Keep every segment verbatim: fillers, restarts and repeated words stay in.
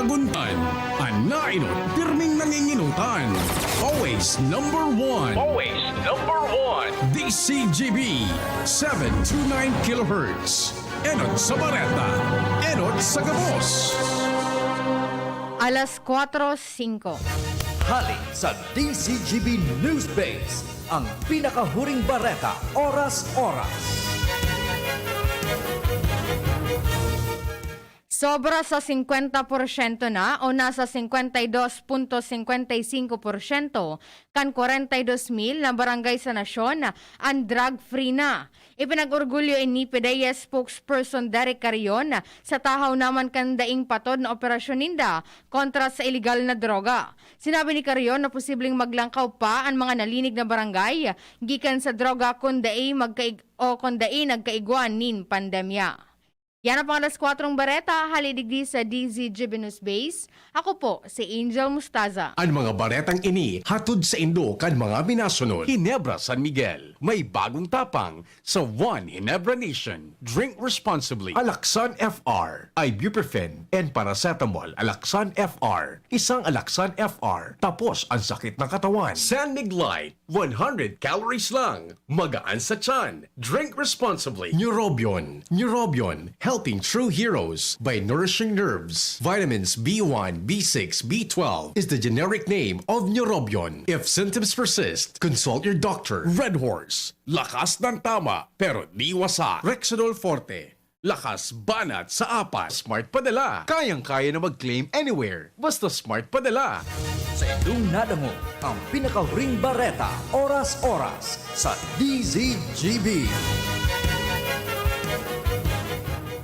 Guntan, an nainot, pirming nanginginutan. Always number one. Always number one. D C G B, seven two nine kilohertz. Enot sa bareta, enot sa gabos. Alas kwatro singko. Hali sa D C G B News Base, ang pinakahuring bareta, oras-oras. Sobra sa singkwenta porsyento na o nasa singkwenta y dos punto singkwenta y singko porsyento kan kwarenta y dos mil na barangay sa nasyon an drug-free na. Ipinag-orgulyo ini ni PDEA spokesperson Derek Carrion sa tahaw naman kan daing patod na operasyon ninda kontra sa iligal na droga. Sinabi ni Carrion na posibleng maglangkaw pa an mga nalinig na barangay gikan sa droga kun dai magkaig-, o kun dai nagkaigwa nin pandemya. Yan ang pang alas kwatrong bareta, hali digdi sa D Z G B News Base. Ako po si Angel Mustaza. An mga baretang ini hatod saindo kan mga minasunod: Ginebra San Miguel, may bagong tapang sa One Ginebra Nation. Drink responsibly. Alaxan F R, ibuprofen and paracetamol. Alaxan F R, isang Alaxan F R, tapos ang sakit ng katawan. San Mig Light, one hundred calories lang. Magaan sa tiyan. Drink responsibly. Neurobion. Neurobion, helping true heroes by nourishing nerves. Vitamins B one, B six, B twelve is the generic name of Neurobion. If symptoms persist, consult your doctor. Red Horse. Lakas ng tama, pero di wasa. Rexidol Forte. Lakas banat sa apat. Smart Padala. Kayang-kaya na mag-claim anywhere. Basta Smart Padala. Saindong nadangog ang pinakahuring bareta, oras-oras, sa D Z G B.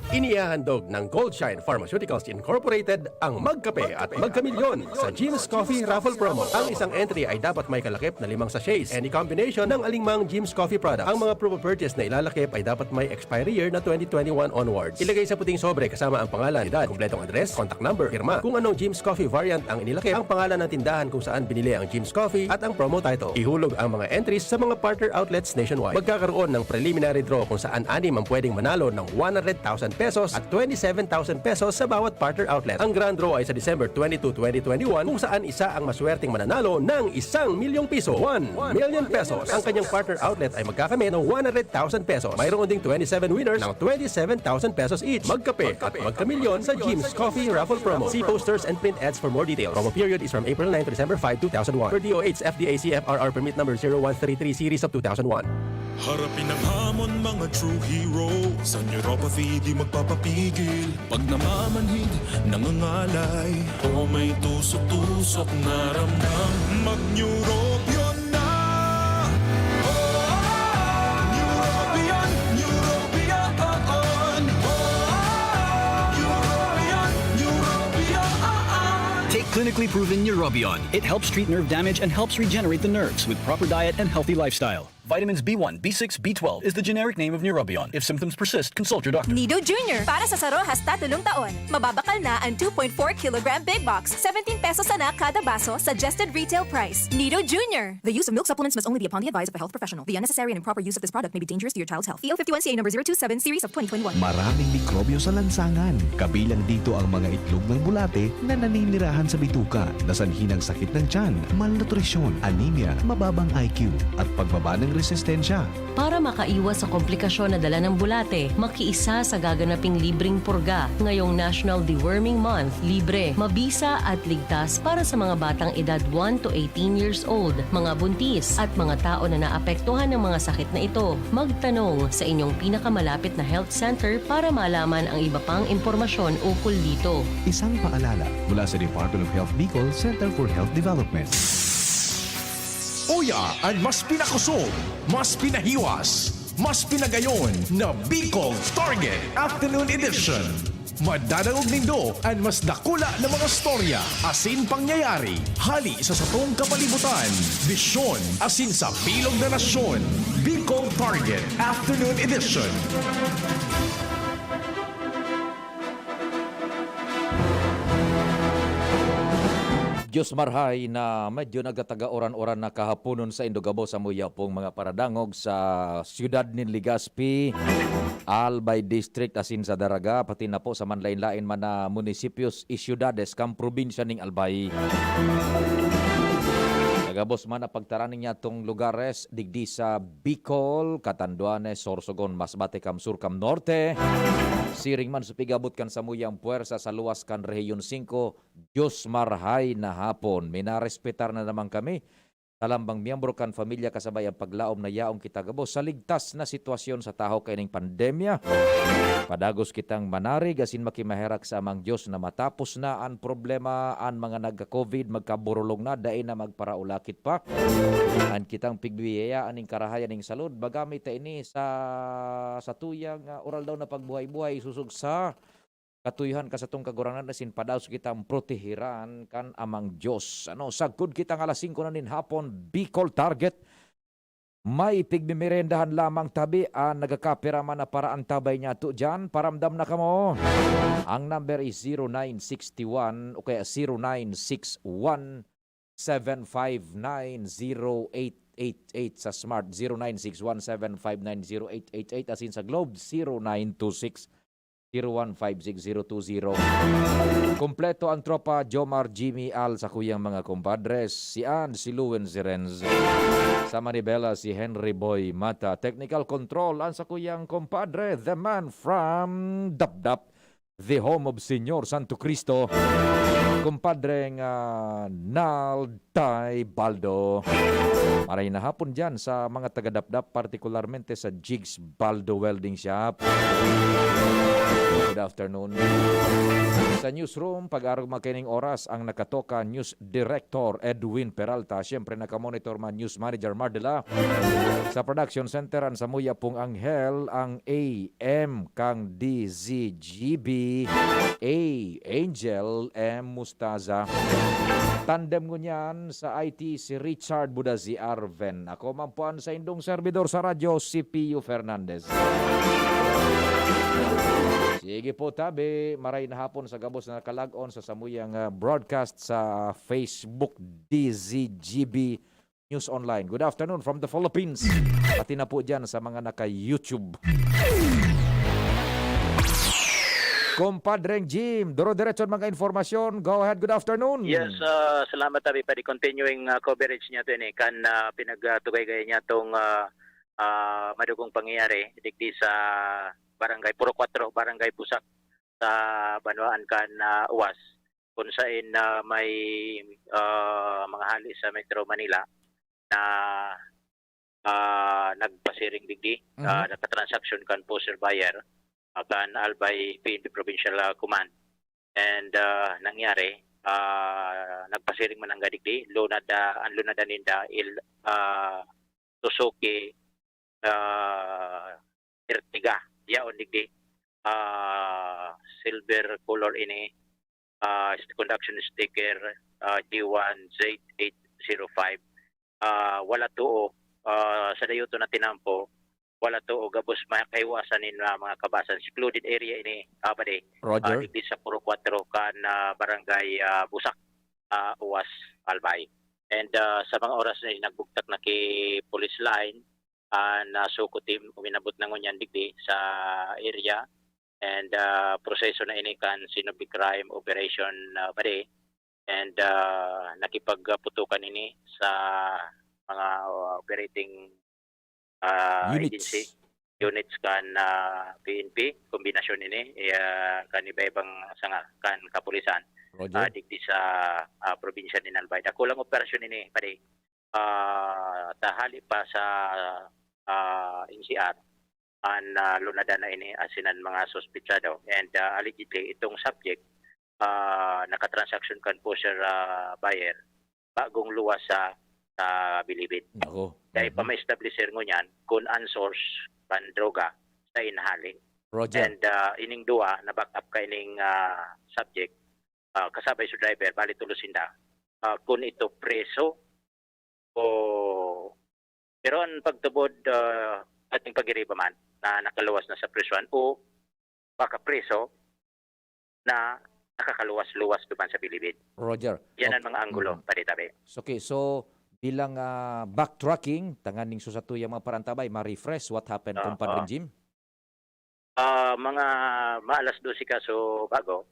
Inihahandog ng Goldshine Pharmaceuticals Incorporated ang Magkape at Magkamilyon sa Jim's Coffee Raffle Promo. Ang isang entry ay dapat may kalakip na limang sachets, any combination ng alingmang Jim's Coffee product. Ang mga proof of purchase na ilalakip ay dapat may expiry year na twenty twenty-one onwards. Ilagay sa puting sobre kasama ang pangalan, edad, kumpletong address, contact number, pirma. Kung anong Jim's Coffee variant ang inilakip, ang pangalan ng tindahan kung saan binili ang Jim's Coffee at ang promo title. Ihulog ang mga entries sa mga partner outlets nationwide. Magkakaroon ng preliminary draw kung saan anim ang pwedeng manalo ng one hundred thousand pesos at twenty-seven thousand pesos sa bawat partner outlet. Ang grand draw ay sa December twenty-two, twenty twenty-one, kung saan isa ang maswerteng mananalo ng isang milyong piso, one million pesos. Ang kanyang partner outlet ay magkakamit ng one hundred thousand pesos. Mayroon ding twenty-seven winners ng twenty-seven thousand pesos each. Magkape at magkamilyon sa Jim's Coffee Raffle Promo. See posters and print ads for more details. Promo period is from April nine to December five, two thousand one. Per D O H F D A C F R R Permit Number zero one three three Series of two thousand one. Harapin ang hamon, mga true hero. Sa neuropathy, di magpapapigil. Pag namamanhid, nangangalay, o may tusok-tusok na ramdam, mag-Neurobion na! Oh, Neurobion, Neurobion, oh, oh. Neurobion, Neurobion, oh, oh. Take clinically proven Neurobion. It helps treat nerve damage and helps regenerate the nerves with proper diet and healthy lifestyle. Vitamins B one, B six, B twelve is the generic name of Neurobion. If symptoms persist, consult your doctor. Nido Junior, para sa saro hasta tolong taon. Mababakal na an two point four kilogram big box, seventeen pesos sana kada baso, suggested retail price. Nido Junior. The use of milk supplements must only be upon the advice of a health professional. The unnecessary and improper use of this product may be dangerous to your child's health. P O fifty-one C A number zero two seven series of twenty twenty-one. Maraming mikrobyo sa lansangan. Kabilang dito ang mga itlog ng bulate na naninirahan sa bituka, na sanhi ng sakit ng tiyan, malnutrisyon, anemia, mababang I Q, at pagbaba ng resistensya. Para makaiwas sa komplikasyon na dala ng bulate, makiisa sa gaganaping libreng purga ngayong National Deworming Month. Libre, mabisa at ligtas para sa mga batang edad one to eighteen years old, mga buntis, at mga tao na naapektuhan ng mga sakit na ito. Magtanong sa inyong pinakamalapit na health center para malaman ang iba pang impormasyon ukol dito. Isang paalala mula sa Department of Health Bicol, Center for Health Development. Uya, an mas pinakusog, mas pinahiwas, mas pinagayon na Bicol Target Afternoon Edition. Madadangog nindo an mas dakula na mga storya asin pangyayari hali sa satong kapalibutan, bisyon asin sa bilog na nasyon. Bicol Target Afternoon Edition. Diyos marhay na medyo nagkataga-uran-uran na kahaponon saindo gabos sa muya pong mga paradangog sa siyudad nin Legazpi, Albay District, asin sa Daraga, pati na po sa manlain-lain man na munisipios y siyudades kan probinsya ning Albay. Nagabos man na pagtaraning niya tong lugares digdi sa Bicol, Catanduanes, Sorsogon, Masbate, Camsur, Camnorte. Siring man sa pigabot kan samuyang puwersa sa luwas kan Rehiyon singko, Diyos marhay na hapon. Minarespetar na naman kami. Talambang miyembro kan pamilya kasabay ang paglaom na yaong kita gabos sa ligtas na sitwasyon sa tahaw kaining pandemya. Padagos kitang manarig asin makimaherak sa Amang Diyos na matapos na an problema, an mga nagka-covid magkaburulong na, dai na magparaulakit pa. An kitang pigbibiyayaan ning karahayan ning salud, magamit ta ini sa, sa tuyang, ah, oral daw na pagbuhay-buhay, sosog sa katuyohan kan satong Kagurangnan asin padaos kitang protehiran kan Amang Diyos. Ano, sagkod kita nga alas singko na nin hapon, Bicol Target. May pigmemerendahan lamang tabi an nagkakapira man na paraantabay niyato diyan. Paramdam na kamo. Ang number is zero nine six one o kaya zero nine six one seven five nine zero eight eight eight sa Smart, zero nine six one seven five nine zero eight eight eight, asin sa Globe, zero nine two six zero one five six zero two zero. Kompleto ang tropa, Jomar, Jimmy, Al, sa kuyang mga compadres, si Ann, si Luen, si Renz. Sa Manibela, si Henry Boy Mata. Technical control, ang sa kuyang compadre, the man from Dapdap, the home of Señor Santo Cristo. Compadre nga Nald Tay Baldo. Maray na hapon dyan sa mga taga-Dapdap, partikularmente sa Jigs Baldo Welding Shop. Good afternoon. Sa newsroom, pag-arog magkaining oras, ang nakatoka, News Director Edwin Peralta. Siyempre, nakamonitor man, News Manager Mardela. Sa Production Center, ang Samuya Pong Anghel, ang A M kang D Z G B, A Angel M Mustaza. Tandem ngunyan sa I T, si Richard Budazi Arven. Ako man po ang saindong servidor sa radyo, si Pio Fernandez. Sige po, tabi. Maray na hapon sa gabos na nakalag-on sa samuyang, ah, broadcast sa Facebook, D Z G B News Online. Good afternoon from the Philippines. Pati na po dyan sa mga naka-YouTube. Compadreng Jim, duro-diretso ang mga informasyon. Go ahead, good afternoon. Yes, ah, salamat, Abi, pa di continuing, ah, coverage niya to ini kan, ah, pinagtugay-gay niya tong, ah, ah, madugong pangyayari digdi sa Barangay Purok Kuwatro, Barangay Busak, sa banwaan kan, ah, Uwas, kun sain, ah, may, ah, mga hali sa Metro Manila na, ah, nagpasiring digdi, Mhm. ah, nakatransaksyon kan pusher buyer, ah, kan Albay P N P Provincial, ah, Command. And, ah, nangyari, ah, nagpasiring man ang digdi, lunad, ah, ang lunadan ninda, il, ah, Suzuki, ah, Ertiga, yaon digdi. Ah, silver color ini, ah, conduction sticker, ah, G one Z eight zero five. Ah, wala too, ah, sa dayoton na tinampo, wala too, gabos makaiwasan nin, ah, mga kabasan. Secluded area ini, ah, padi. Ah, Roger. Digdi sa Purok Kuwatro kan, ah, Barangay, ah, Busak, ah, Uwas, Albay. And, ah, sa mga oras na yun, nagbugtak na ki police line, ah, na SOCO team, uminabot na ngunyan digdi sa area. And, ah, proseso na ini kan scene of the crime operation, ah, padi. And, ah, nakipagputukan ini sa mga, ah, operating, ah, Units. Agency, units kan, ah, P N P, kombinasyon ini, eh, ah, kan iba-ibang sanga kan kapulisan, Roger. ah, digdi sa, ah, probinsya nin Albay. Dakulang operasyon ini, padi. Ah, tahali pa sa, ah, N C R, an, ah, lunadan na ini asin an mga suspetsado. And, ah, allegedly, itong subject, ah, nakatransaksyon kan pusher, ah, buyer, bagong luwas sa, sa Bilibid. Nako. Dahil Mhm. pa ma-establisher ngunyan kung an source kan droga sa inhali. Roger. And, ah, ining duwa na back up kaining, ah, subject, ah, kasabay sa driver, bali tulo sinda. Ah, kun ito preso o, pero ang pagtubod, ah, ating pagiriba man na nakaluwas na sa prisuhan o baka preso na nakakaluwas-luwas duman sa bilibid. Roger. Yan ang mga anggulo, mm-hmm. Padi tabi. Okay, so bilang uh, backtracking, tanganing sa tuyang mga parantabay, ma-refresh what happened, uh, Compadre uh, Jim? Uh, mga maalas dose ka, so bago,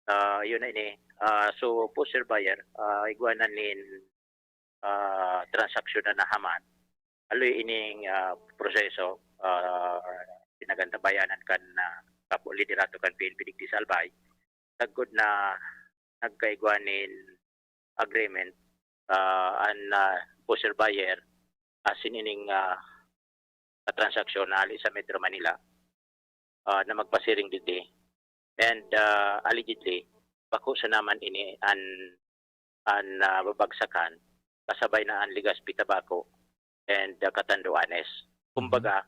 uh, yun na ini. Uh, so, pusher buyer, uh, igwanan nin uh, transaksyon na nahaman. Aloy ining uh, proseso, uh, pinagantabayanan kan uh, kapo liderato kan P N P digdi sa Albay. Sagkod na nagkaigwa nin agreement uh, an uh, pusher buyer asin ining uh, transaksyon na ali sa Metro Manila uh, na magpasiring digdi. And uh, allegedly, bako sa naman ini an an uh, babagsakan kasabay na an Legazpi Tabaco and uh, Catanduanes. Kumbaga,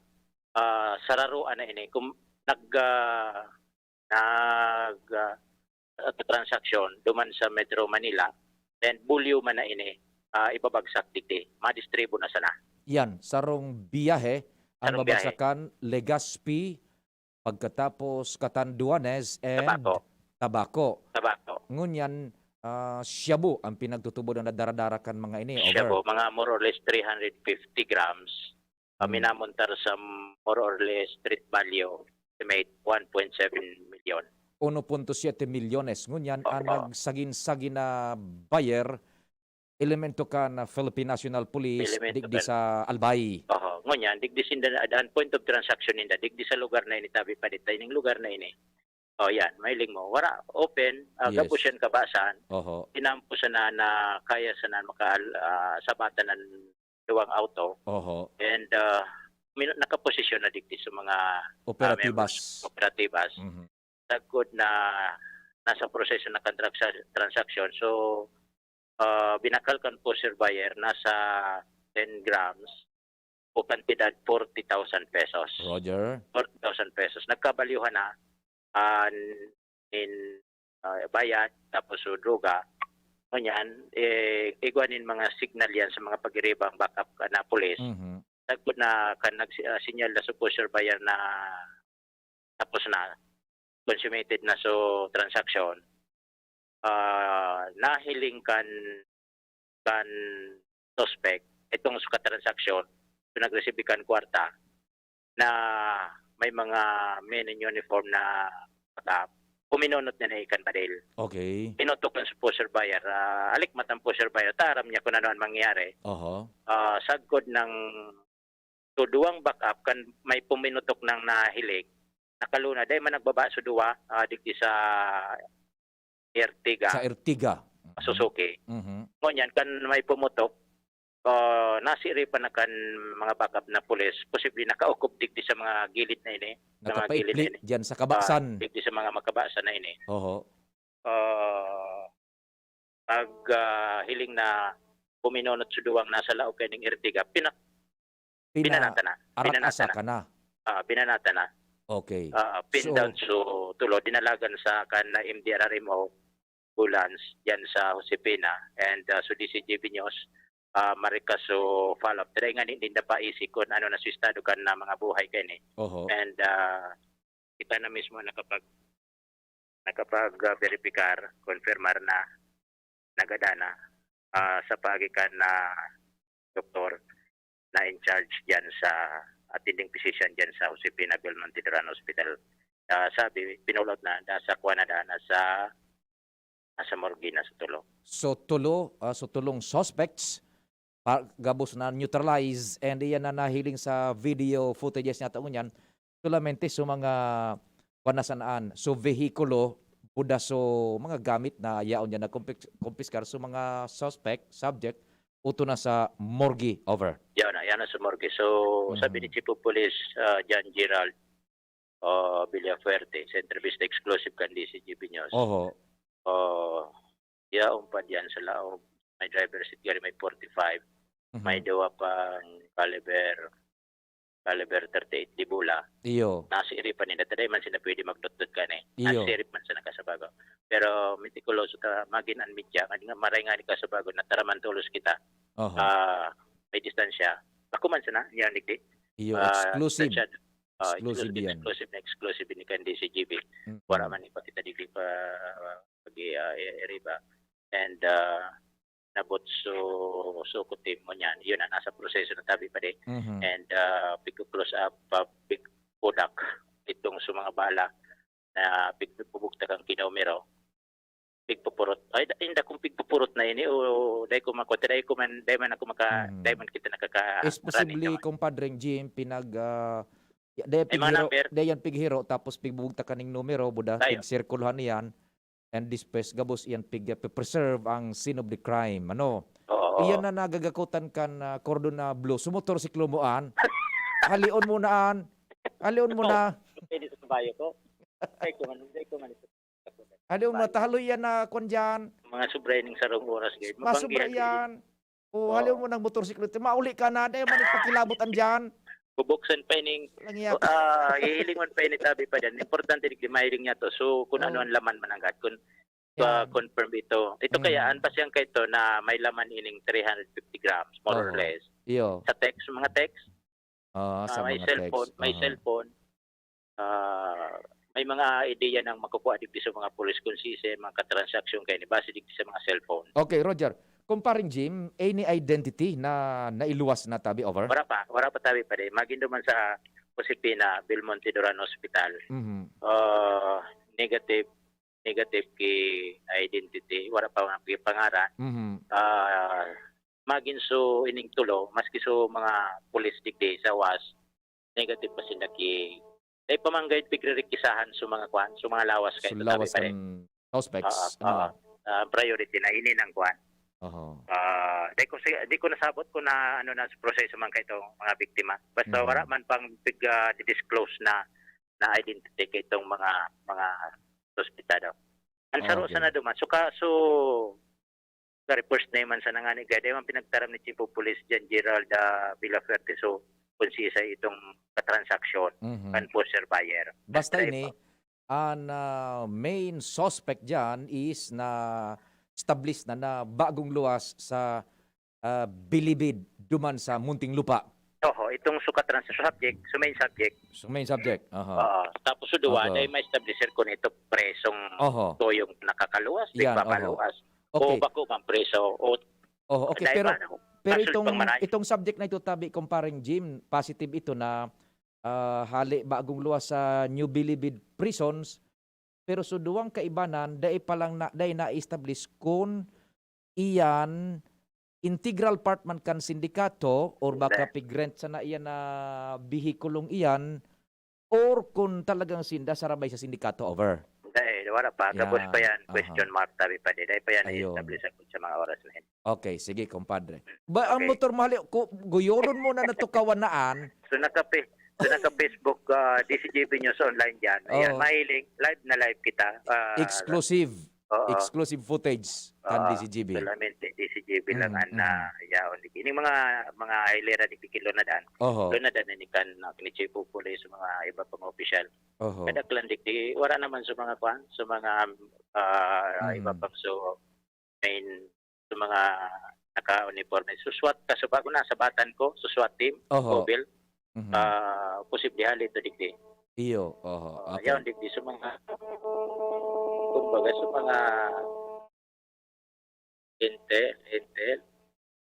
uh, sararoan na ini. Kung nag uh, nag uh, transaksyon duman sa Metro Manila, then bulyo man na ini, uh, ibabagsak digdi, madistribo na sana. Yan, sarong biyahe ang babagsakan, Legazpi, pagkatapos Catanduanes and Tabaco. Tabaco. Tabaco. Ngunyan, uh, shabu ang pinagtutubod na daradara kan mga ini. Over. Shabu, mga more or less three hundred fifty grams. Uh, hmm. Minamontar sa more or less street value, estimate one point seven million. Uno punto siete milyones. Ngunyan, ang nagsagin-sagin na buyer, elemento kan Philippine National Police, digdi sa Albay. Oho. Ngunyan, digdi sinda na, an point of transaction ninda, digdi sa lugar na ini, tabi pa dito, ining lugar na ini. O yan, mahiling mo. Wara, open, uh, yes. Gabos yan kabasan. Oho. Inampo sana na kaya sana maka, uh, sabatan ng duwang auto. Oho. And uh, min- nakaposisyon na digdi sa mga operatibas. Uh, operatibas. Mm-hmm. Sagkod na nasa proseso na kan transa- transaction. So, uh, binakal kan pusher buyer nasa ten grams o kantidad forty thousand pesos. Roger. Forty thousand pesos. Nagkabalyuhan na an in uh, bayad, tapos so droga. Ngunyan, eh, igwa nin mga signal yan sa mga pagiribang backup na pulis. Mm-hmm. Sagkod na kan nag uh, sinyal na supposed buyer na tapos na, consummated na so transaction, uh, nahiling kan kan suspect itong suka transaksyon, so nag-receive kan kwarta na may mga men in uniform na baka puminunot na na ikan baril. Okay. Pinutok ang pusher buyer. Uh, alikmat ang pusher buyer. Taram niya kung ano ang mangyari. Oho. Uh, sagkod ng so, duwang backup kan may puminutok nang nahiling, nakaluna. Dahil man nagbaba so duwa, uh, digdi sa Ertiga. Sa Ertiga. Suzuki. Mm-hmm. Ngunyan, kan may pumutok, uh, nasiripan na kan mga backup na pulis, posible nakaukop digdi sa mga gilid na ini. Sa mga gilid na ini. Diyan sa kabasan. Uh, digdi sa mga makabasan na ini. Oho. Uh, pag uh, hiling na puminunot sa duwang nasa laog kaining Ertiga, pinak Pina, binanata na. Binanata na. Ka na. Ah, binanata na. Okay. Ah, pindan so, so tulo, dinalagan sa kan na M D R R M O, ambulance, yan sa Josefina, and uh, so D C G B News, uh, marika so follow-up. Try nga ninda paisi kung ano na so estado kan na mga buhay kani. Oho. And uh, kita na mismo nakapag nakapag-verify, konfirmar na nagadana uh, sa paagi kan uh, doktor na in charge diyan sa attending physician diyan sa Josefina Belmonte Duran Hospital. Uh, sabi, pinulot na, nasa kuha na dana sa nasa morgue na sa tulo. So tulo, uh, so tulong suspects pa, gabos na neutralize and iyan na nahiling sa video footages niya taon yan. Solamente so mga panasanaan, so vehikulo, buda so mga gamit na yaon niya nagkumpiskar so mga suspect, subject, uto na sa morgue. Over. Yan na, yan na sa morgue. So, mm-hmm. Sabi ni Chief of Police uh, John Gerald uh, Villafuerte, sa entrevista exclusive kan D C G B News. Oho. Uh, yaon pa diyan sa laog. May driver seat gari, may forty-five. Mm-hmm. May duwa pang caliber caliber thirty-eight di bola. Iyo. Nasiiri pa ninda, taday man sila pwede magdotdot kani. Iyo. Nasiiri man sa nakasabago. Pero mitikuloso ta, magin an media, nga maray nga ni kasabago, nataraman tolos kita. Oho. Ah, may distansya. Ako man sana, niya nigdi. Iyo, ah, exclusive. Distansya. Ah, exclusive, exclusive yan. Exclusive na exclusive ni kan D C G B. Mm-hmm. Wala man ipakita digdi pa, ah, pag, ah, i-, iriba. And, ah, nabot so, so kutim mo niyan. Yun ang nasa proseso na tabi pa di. Mhm. And, ah, pig-close up, ah, pig-, pudak itong sa mga bala na pigpupugtak ang kinumero. Pigpupurot. Ay, da-, inda kung pigpupurot na ini o dai ko makuha, dai ko man, dai man ako maka, Mhm. dai man kita nakaka-, Is possibly, running naman. Compadre Jim, pinag, ah, ya-, dai May mga pighiro, number. Dai yan pighiro, tapos pigbugbugtakan ning numero, buda, Tayo. pigsirkuluhan niyan, and disperse, gabos iyan pig-, preserve ang scene of the crime, ano? Oo. Iyan na nagagakotan kan, ah, cordon na blue. Sumotor si Klomoan. Halion mo na an. Halion mo na. Pwede sa kabayo ko. Dai ko man, dai ko man ito. Halion mo na. Tahaloy yan na kwan dyan. Mga sobra ining sarong oras, guys. Masubra yan. O, Oo. Halion mo ng motorsiklo. Mauli ka na. Dai man ipakilabot an dyan. Bubuksan pa ining, Lang yan. ah, hihilingon pa ini tabi pa dyan. Importante, di mahiling niya to. So, kung Oo. ano ang laman mananggat. Kung, ah, Yan. confirm ito. Ito Mm. kaya, an pasyan ka ito na may laman ining three hundred fifty grams, more or Oo. less. Iyo. Sa text, mga text, Ah, ah, sa may mga cellphone, text. may Aha. Cellphone. Ah, may mga ideya nang makukuha digdi sa mga pulis kung sisay mga katransaksyon kaini base digdi sa mga cellphone. Okay, Roger. Kumparing Jim, any identity na nailuwas na tabi over? Wala pa, wala pa tabi pa di. Magin duman sa Josefina Belmonte Duran Hospital. Mhm. Ah, negative, negative ki identity. Wala pa nga ki pangaran. Mhm. Ah, magin so ining tulo, maski so mga pulis digdi sa was, negative pa sinda ki, dai pa man gayud pigrerekisahan so mga kwan, so mga lawas So, kay lawas tabi pa di. kan suspects. Oo, oo. Ano? Ah, priority na ini nang kwan. Oho. Ah, di ko si-, di ko nasabot kung na ano na sa proseso man kay itong mga biktima. Basta Mhm. wala man pang pig, ah, disclose na, na identity kay itong mga, mga suspitado. Ang saro Okay. sana duman. So, kaso, very first name man sana nga ni, gaya man pinagtaram ni Chief of Police John Gerald, ah, Villafuerte. So, kung sisay itong katransaksyon, Mhm. kan pusher buyer. Basta Driver. Ini, an, ah, main suspect diyan is na-establish na, na bagong luwas sa, ah, Bilibid, duman sa Muntinlupa. Oho, itong sukat na sa subject, sa main subject. So, main subject. Aha. Oo. Tapos sa duwa, Oho. Dahil ma-establish ko nito presong Oho. tuyong nakakaluwas, Yan, nagpapaluwas. Okay. O bako mang preso, o Oh, okay, dahil pero, paano? Pero Kaso itong, pang maray. Itong subject na ito, tabi, Kumparing Jim, positive ito na, ah, hali bagong luwas sa New Bilibid Prisons, pero sa duwang kaibanan, dai pa lang na, dai na-establish kun iyan integral part man kan sindikato or baka Hindi. pig-rent sana iyan na behikulong iyan or kun talagang sinda sarabay sa sindikato over. Hindi, wala pa. Tapos Yan. pa yan, Aha. Question mark, tabi pa di. Dahil pa yan, Ayun. i-establish ako sa mga oras na yun. Okay, sige, Compadre. Ba, ang Okay. motor mo, hali, ku-, guyoron mo na natukawan na an. So, naka-Face-, so, naka-Facebook, ah, D C G B News Online dyan. Ayan, Oo. mahiling, live na live kita. Ah, Exclusive. Oo. Exclusive footage kan Oo, D C G B. Solamente D C G B lang Mm, ang na mm. yaon. Ini mga, mga hilera di kikilo na dan. Oho. Lo na dan ni kan, ah, ni Chief of Police, mga iba pang opisyal. Oho. Kadaklan di, di, wala naman sa mga kwan, sa mga, ah, Mm. iba pang so, main, sa mga naka-uniforme. Suswat ka, so bago na, sa batan ko, suswat team, Oho. Kobil, Mhm. ah, posible hali ito, digdi. Iyo, oho. Ah, Okay. Yan, digdi, sa mga, kumbaga, sa mga intel, intel,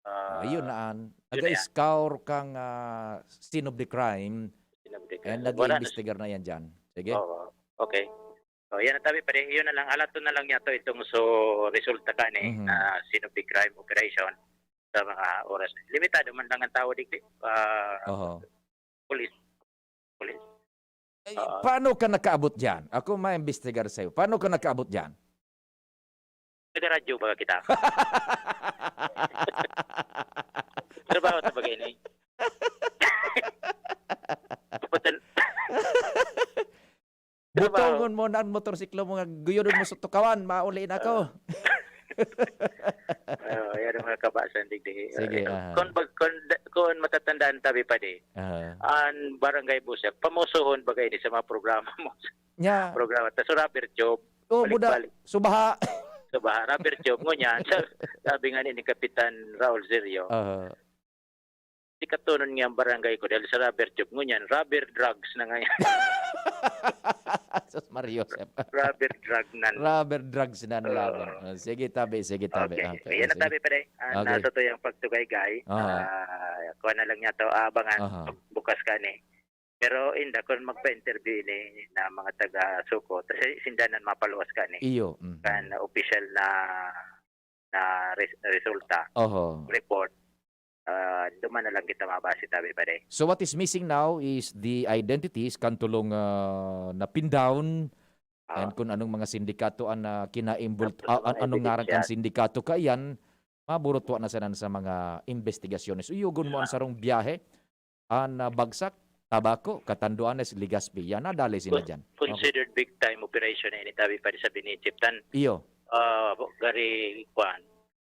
ah, Ayun na an. yun na yan. Nag-scour kang, ah, scene of the crime Sinabi ko, and wala na. Nag-iimbestigar na yan dyan. Sige. Oo. Okay. So, yan ang tabi pa rin. Yun na lang. Alaton na lang niya to itong so resulta ka ni Mhm. na scene of the crime operation sa mga oras. Limitado man lang ang tao, digdi. Ah, Oho. Police. Police. Eh, Oo. Paano ka nakaabot dyan? Ako maimbestigar sa'yo. Paano ka nakaabot dyan? Nagradyo ba kita? Trabaho sa bagay ni. Kapatan-, Trabaho. Butongon mo na ang motorsiklo mo nga guyodon mo sa tukawan, mauli na ako. Oo, yan ang mga kabasan, digdi. Sige, Eh, aha. kung, bag-, kung, kung matatandaan tabi pa di, Aha. ang barangay Busek, pamusuhon bagay ni sa mga programa mo. Nya, Programa. Tas rubber tube, oh, buda, balik-balik. Subaha. Subaha, rubber tube, ngunyan. Sa-, sabi nga ni, ni Kapitan Raul Serio, Aha. Katonon nga ang barangay ko dahil sa rubber tube. Ngunyan, rubber drugs na ngayon. Sus Maria Joseph. Rubber drug nan. Rubber drugs na Oo. laban. Ah, sige, tabi, sige, tabi. Okay. Ah, Yan na sige. tabi pa rin. Ah, Okay. Nasa to yung pagtugay, guy. Aha. Ah, kuha na lang niya to. Abangan. Aha. Bukas ka ni. Pero inda, kung magpa-interview ni na mga taga Suko, kasi sindanan mapaluwas ka ni. Iyo. Mhm. Kan official na na res- resulta, Oho. report, ah, duman na lang kita mabase tabi pa rin. So what is missing now is the identities kan tulong ah, na pin down Ah, and kung anong mga sindikato ang ah, kina-involved, Tapos ah, ang an- mga anong ngaran kan ebidensya. Sindikato kaiyan, maburutwa na sanan sa mga investigasyones. Uyugon mo ang Ah. sarong biyahe, an ah, bagsak, tabako, katanduanes, Legazpi. Yan, nadali sila Con- dyan. Considered big time operation na ini tabi pa rin sa Binitip. Tan, Iyo. ah, gari, kwan,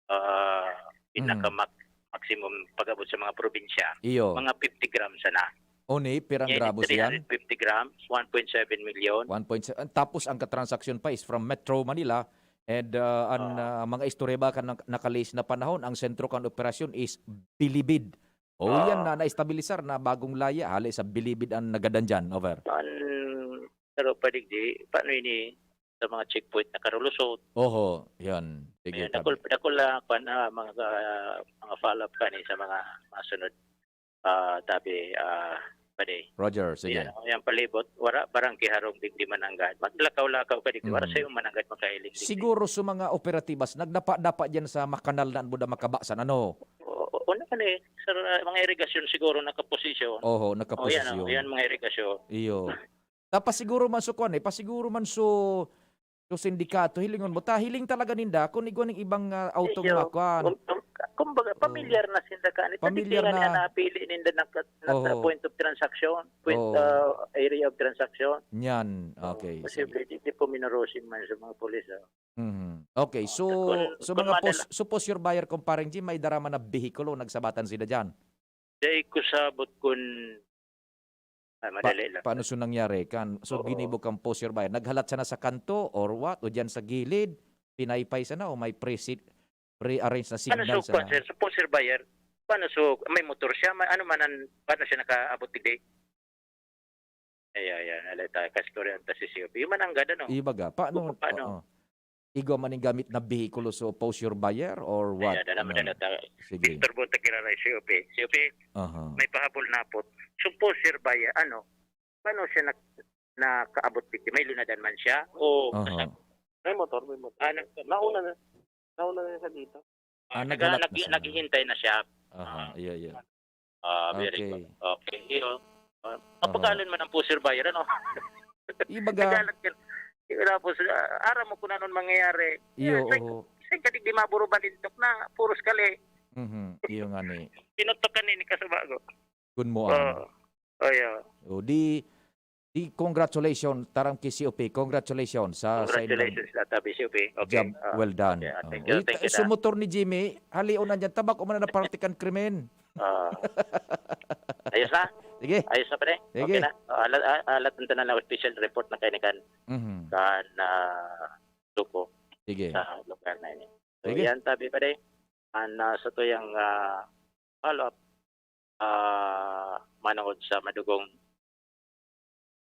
ah, pinaka Mm. max- maximum pag-abot sa mga probinsya, Iyo. Mga fifty grams sana. Oni, pirang Yan, gramos yan? Three hundred fifty grams, one point seven million. One point seven. Tapos ang katransaksyon pa is from Metro Manila and uh, ang Ah. uh, mga istorya ba kan nak- nakalihis na panahon, ang sentro kan operasyon is Bilibid. O yan Ah. na naestabilisar na bagong laya, hali sa Bilibid ang nagadan dyan. Over. An, pero padigdi, paano ini sa mga checkpoint na karulusot? Oho, yan. Sige, Ayan, tabi. dakul, dakul lang, kwan, ah, mga, ah, mga follow-up ka ni sa mga masunod. Ah, tabi, ah, padi. Roger, sige. Yan, yan palibot, wala barang kiharong digdi mananggad. Maglakaw-lakaw ka digdi, wala Mm. sa'yo mananggad makahiling digdi. Siguro sa mga operatibas, nagdapa-dapa dyan sa makanal na buda makabasan, ano? O, o, ano ka ni, sir, ah, mga irigasyon siguro nakaposisyon. Oho, O, yan, nakaposisyon. o, yan, mga irigasyon. Iyo. Tapos siguro man so kwan eh, pasiguro man so, so sindikato, hilingon mo, ta hiling talaga ninda, kung igwa ning ibang ah, auto Iyo. nga kwan. Kum- kum- Kumbaga, Oo. pamilyar na sinda ka. Ni Pamilyar pamilyar na. Na napili ninda na, na, na Oo. point of transaction, point, Oo. ah, area of transaction. Yan, So, okay. Posible, Sige. di, di po minorosin man sa mga pulis. Ah. Mhm. Okay, so, Kung- so kung mga madala- pos, so post your buyer, Compareng Jim, may dara man na behikulo, nagsabatan sila dyan? Dahil ko sabot kun... Ah, Pa, madali lang. Paano so nangyari? Kan, so Oo. ginibo kang post your buyer. Naghalat sana sa kanto or what? O dyan sa gilid? Pinaypay sana o may pre-seat, pre-arrange na Ano signal so, kwan, sana? Sir? So, post your buyer? Paano so, may motor siya? Ma, ano man ang, paano siya nakaabot digdi? Ay, ay, ay, alay tayo. Kasi Korean ta si C O P. Yung mananggad, ano? Ibaga, paano? Paano? Oo. Igwa man ning gamit na behikulo, so post your buyer or what? Ayan, dala mo, Ano? dala tayo. Sige. Victor Bontag, kilala si C O P. C O P, Aha. May pahabol na po. So, post your buyer, ano? Paano siya nak, nakaabot dito? May lunadan man siya? O Aha. May motor, may motor. Ano? Nauna na. Nauna na siya dito. Ah, Nag, naghalat na nag, siya. Naghihintay na siya. Aha, iya, iya. Ah, very Okay. Good. Okay. Iyo. Ah, Aha. Kapagalan man ang post your buyer, ano? Ibaga. Naghalat ka. Tapos, ah, aram mo kung anong mangyayari. Iyo, Sa, oho. sa kadig di maburo balintok na, puros kali. Mhm. Iyo nga ni. Pinutok ka ni, ni kasaba ko. Kun mo Oo. Oh, yeah. O di, di congratulations, taram ki C O P, congratulations sa, sa inyong Congratulations, Lata B C O P. Okay. job Ah, well done. okay, ah, Oh. thank you, Uy, thank you, so Dan. Motor ni Jimmy, hali, una dyan, tabak, umana na parte kan krimen. Ah. Ayos na? Sige. Ayos na, pre? Sige. Okay na? Ah, ala, ah, alat na lang special report na kayo ni kan, Mhm. kan, ah, Suko Sige. Sa lugar na ini. So, Sige. Yan, tabi pa rin. Ang, ah, sa tuyang, ah, follow-up, ah, manungod sa madugong,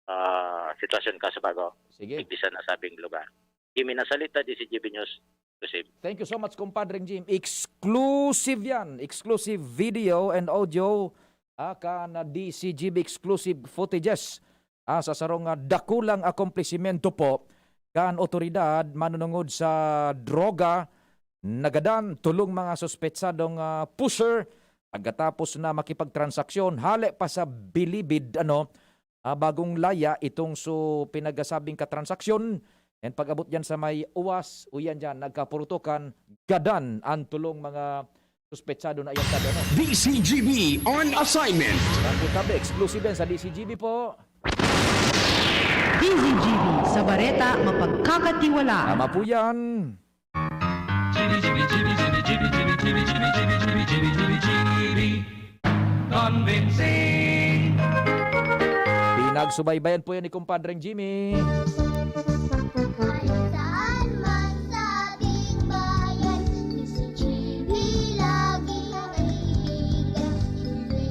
ah, sitwasyon ka sa bago, Sige. Igdi sa nasabing lugar. Kimi na salita, D C G B News, Joseph. Thank you so much, Compadre Jim. Exclusive yan. Exclusive video and audio, ah, kan D C G B exclusive footages. Ah, sa sarong, ah, dakulang akomplisimento po kan otoridad manunungod sa droga, nagadan tolong mga suspetsadong, ah, pusher pagkatapos na makipagtransaksyon hale pa sa Bilibid, ano, ah, bagong laya itong so pinagasabing katransaksyon. And pag-abot dyan sa may uwas, uyan dyan, nagkapurutukan, gadan ang tolong mga suspetsado na iyan, ano. D C G B on assignment. Ang putabe, exclusive yan sa D C G B po. D C G B, sa Bareta, mapagkakatiwalaan. Tama po yan. Convincing. Pinagsubaybayan po yan ni Compadreng Jimmy. Saan man sa ating bayan, D C G B lagi ang kaibigan. Hindi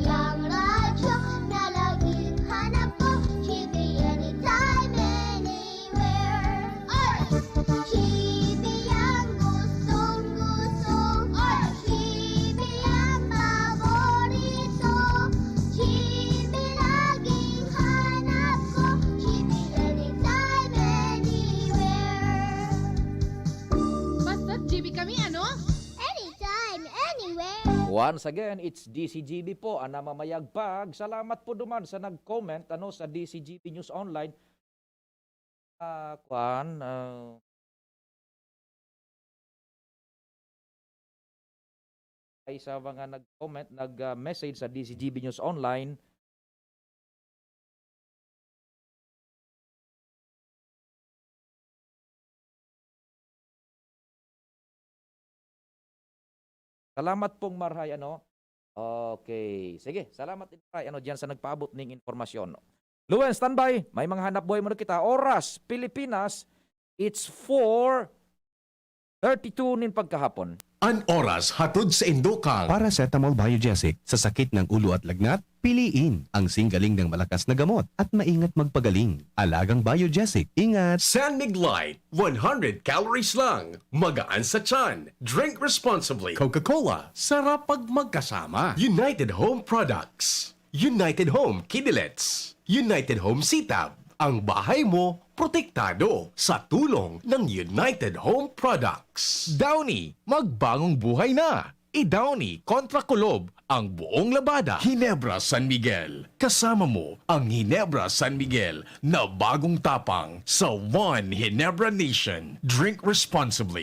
Kami ano? Anytime, anywhere. Once again, it's D C G B po, ang namamayagpag. Salamat po duman sa nag-comment, ano, sa D C G B News Online. Ah, kuwan, ah, ay sa mga nag-comment, nag, ah, message sa D C G B News Online. Salamat pong marhay, ano? Okay. Sige, salamat din, marhay, ano, diyan sa nagpaabot ning impormasyon. Luen, standby. May mga hanap buhay muna kita. Oras, Pilipinas, it's four thirty-two nin pagkahapon. An oras hatod sa indo kan Paracetamol Biogesic sa sakit ng ulo at lagnat, piliin ang singgaling ng malakas na gamot at maingat magpagaling. Alagang Biogesic, ingat! San Mig Light, one hundred calories lang. Magaan sa tiyan. Drink responsibly. Coca-Cola, sarap pag magkasama. United Home Products. United Home Kidilets. United Home Sitab. Ang bahay mo, protektado sa tulong ng United Home Products. Downy, magbagong buhay na! I-Downy kontra kulob ang buong labada. Ginebra San Miguel. Kasama mo ang Ginebra San Miguel na bagong tapang sa One Ginebra Nation. Drink responsibly.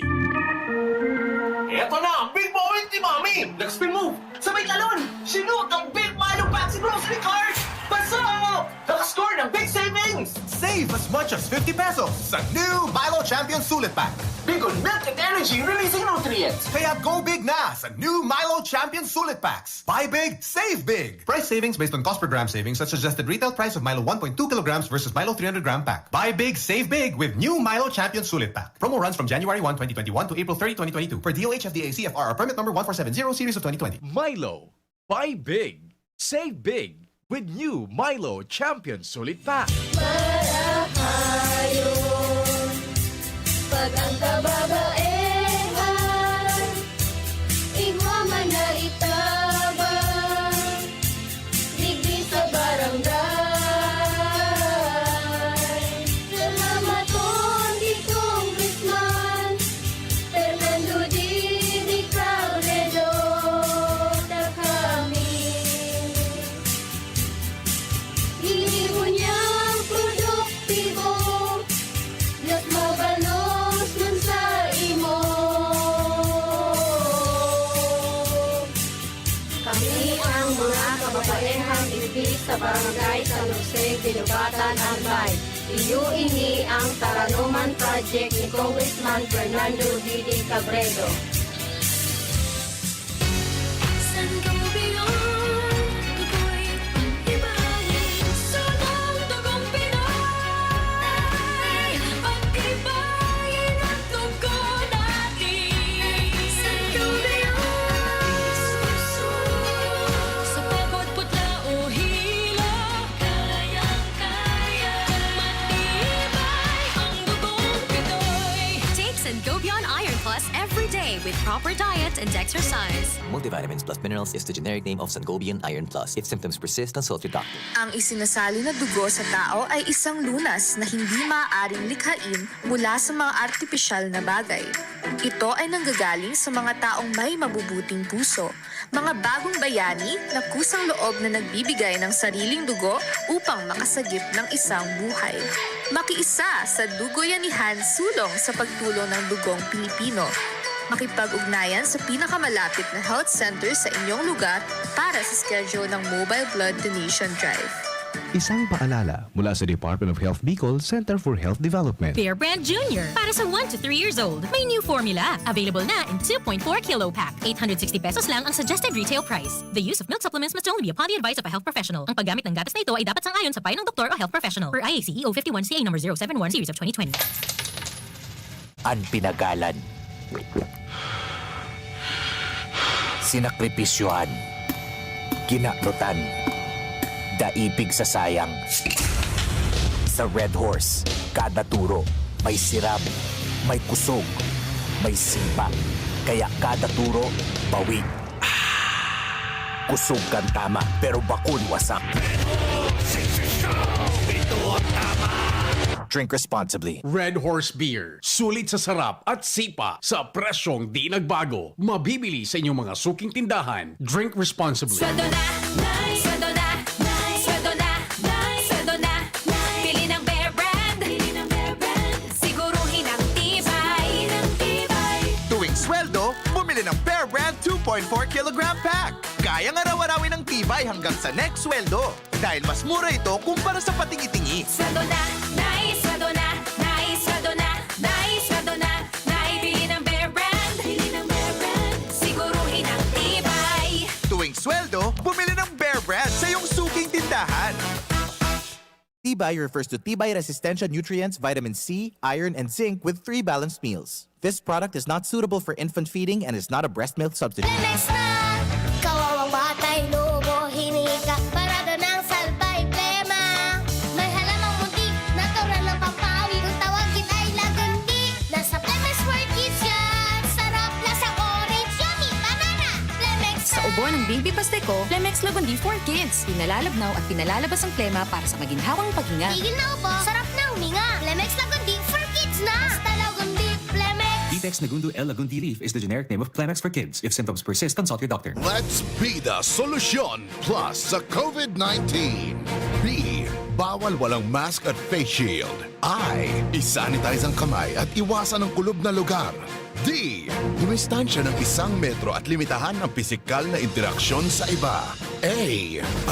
Eto na ang big moment ni Mami! Nag-spin move! Sabay talon! Sinut ang Big Milo Pack sa grocery cart! Pasok! Nakascore ng big savings! Save as much as fifty pesos sa new Milo Champion Sulit Pack. Big on milk and energy releasing nutrients. Kaya go big na sa new Milo Champion Sulit Packs. Buy big, save big. Price savings based on cost per gram savings at suggested retail price of Milo one point two kilograms versus Milo three hundred gram pack. Buy big, save big with new Milo Champion Sulit Pack. Promo runs from January one, twenty twenty-one to April thirty, twenty twenty-two, per D O H F D A C F R or permit number one four seven zero series of twenty twenty. Milo, buy big, save big with new Milo Champion Sulit Pack. Marahayon, pag ang kababaehan, igwa man na itabang, digdi sa barangay. Salamaton ki Congressman Fernando Didi Cabredo, ta kami. Ini ngunyan produktibo, mas mabalos man sa imo. Kami ang mga kababaehang digdi sa Barangay San Jose, Guinobatan, Albay. Iyo ini ang Taranoman Project ni Congressman Fernando Didi Cabredo. Sangobion, tukoy, ibahin, sunong dugong Pinoy. Pag-ibahin ang dugo natin. Sangobion, sa pagod, putla o hilo, kayang-kaya. Matibay ang dugong Pinoy. Take Sangobion Iron Plus every day with proper diet and exercise. Multivitamins plus minerals is the generic name of Sangobion Iron Plus. If symptoms persist, consult your doctor. Ang isinasali na dugo sa tao ay isang lunas na hindi maaaring likhain mula sa mga artipisyal na bagay. Ito ay nanggagaling sa mga taong may mabubuting puso, mga bagong bayani na kusang loob na nagbibigay ng sariling dugo upang makasagip ng isang buhay. Makiisa sa Dugoyanihan Sulong sa pagtulong ng dugong Pilipino. Makipag-ugnayan sa pinakamalapit na health center sa inyong lugar para sa schedule ng Mobile Blood Donation Drive. Isang paalala mula sa Department of Health Bicol, Center for Health Development. Bear Brand Junior, para sa one to three years old. May new formula. Available na in two point four kilo pack. Eight hundred sixty pesos lang ang suggested retail price. The use of milk supplements must only be upon the advice of a health professional. Ang paggamit ng gatas na ito ay dapat sang-ayon sa payo ng doktor o health professional. Per I A C E O fifty-one C A number zero seven one series of twenty twenty. An pinagalan, sinakripisyohan, kinaprotan, daipig sa sayang. Sa Red Horse, kada turo, may sirab, may kusog, may sipa. Kaya kada turo, bawi. Kusog kan tama, pero bakun wasak. Ito ang tama! Drink responsibly. Red Horse Beer. Sulit sa sarap at sipa sa presyong di nagbago. Mabibili sa inyong mga suking tindahan. Drink responsibly. Sweldo na, Nay! Sweldo na, Nay! Sweldo na, Nay! Sweldo na, Nay! Bili ng Bear Brand! Bili ng Bear Brand! Siguruhin ang tibay! Ng tibay! Tuwing sweldo, bumili ng Bear Brand two point four kilogram pack. Kayang araw-arawin ang tibay hanggang sa next sweldo. Dahil mas mura ito kumpara sa patingi-tingi. Sweldo na, Nay! Sweldo na, Nay! Sweldo na, Nay! Sweldo na, Nay! Bili ng Bear Brand! Bili ng Bear Brand! Siguruhin ang tibay! Tuwing sweldo, bumili ng Bear Brand sa iyong suking tindahan. Tibay refers to tibay resistensya nutrients, vitamin C, iron, and zinc with three balanced meals. This product is not suitable for infant feeding and is not a breast milk substitute. Lemex na! Kawawang batay, lobo, hinika, parada ng salbay, plema. May halamang muntik, natural na pampawi. Kung tawagin ay lagundi, nasa Lemex for Kids yan. Sarap, lasang orange, yummy, banana. Lemex Sa ubo ng baby pasteco, Lemex Lagundi for Kids. Pinalalabnaw at pinalalabas ang plema para sa maginhawang paghinga. Tigil na ubo, sarap na huminga. Lemex Lagundi for Kids na. Basta Lagundi, Lemex. Ditex Nagundo L Lagundi Leaf is the generic name of Clemex for Kids. If symptoms persist, consult your doctor. Let's be the solution plus sa COVID nineteen. B, bawal walang mask at face shield. I, isanitize ang kamay at iwasan ang kulob na lugar. D, dumistansya ng isang metro at limitahan ang pisikal na interaksyon sa iba. A,